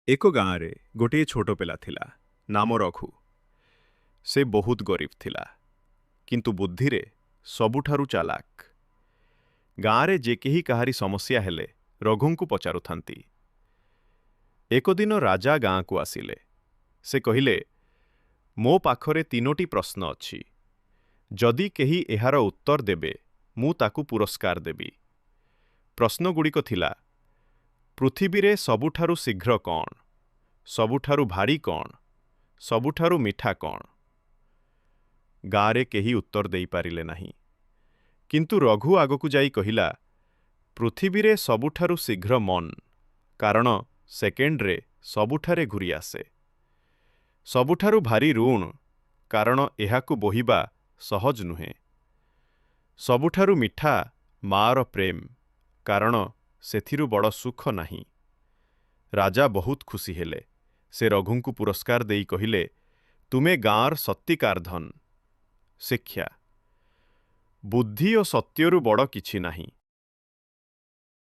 ଏକ ଗାଁରେ ଗୋଟିଏ ଛୋଟ ପିଲା ଥିଲା, ନାମ ରଘୁ। ସେ ବହୁତ ଗରିବ ଥିଲା, କିନ୍ତୁ ବୁଦ୍ଧିରେ ସବୁଠାରୁ ଚାଲାକ। ଗାଁରେ ଯେ କେହି କାହାରି ସମସ୍ୟା ହେଲେ ରଘୁଙ୍କୁ ପଚାରୁଥାନ୍ତି। ଏକ ଦିନ ରାଜା ଗାଁକୁ ଆସିଲେ। ସେ କହିଲେ, ମୋ ପାଖରେ ତିନୋଟି ପ୍ରଶ୍ନ ଅଛି। ଯଦି କେହି ଏହାର ଉତ୍ତର ଦେବେ, ମୁଁ ତାକୁ ପୁରସ୍କାର ଦେବି। ପ୍ରଶ୍ନଗୁଡ଼ିକ ଥିଲା, ପୃଥିବୀରେ ସବୁଠାରୁ ଶୀଘ୍ର କ'ଣ? ସବୁଠାରୁ ଭାରୀ କ'ଣ? ସବୁଠାରୁ ମିଠା କ'ଣ? ଗାଁରେ କେହି ଉତ୍ତର ଦେଇପାରିଲେ ନାହିଁ। କିନ୍ତୁ ରଘୁ ଆଗକୁ ଯାଇ କହିଲା, ପୃଥିବୀରେ ସବୁଠାରୁ ଶୀଘ୍ର ମନ, କାରଣ ସେକେଣ୍ଡରେ ସବୁଠାରେ ଘୂରି ଆସେ। ସବୁଠାରୁ ଭାରୀ ଋଣ, କାରଣ ଏହାକୁ ବୋହିବା ସହଜ ନୁହେଁ। ସବୁଠାରୁ ମିଠା ମାଆର ପ୍ରେମ, କାରଣ ସେଥିରୁ ବଡ଼ ସୁଖ ନାହିଁ। ରାଜା ବହୁତ ଖୁସି ହେଲେ। ସେ ରଘୁଙ୍କୁ ପୁରସ୍କାର ଦେଇ କହିଲେ, ତୁମେ ଗାଁର ସତ୍ୟିକାର ଧନ। ଶିକ୍ଷା: ବୁଦ୍ଧି ଓ ସତ୍ୟରୁ ବଡ଼ କିଛି ନାହିଁ।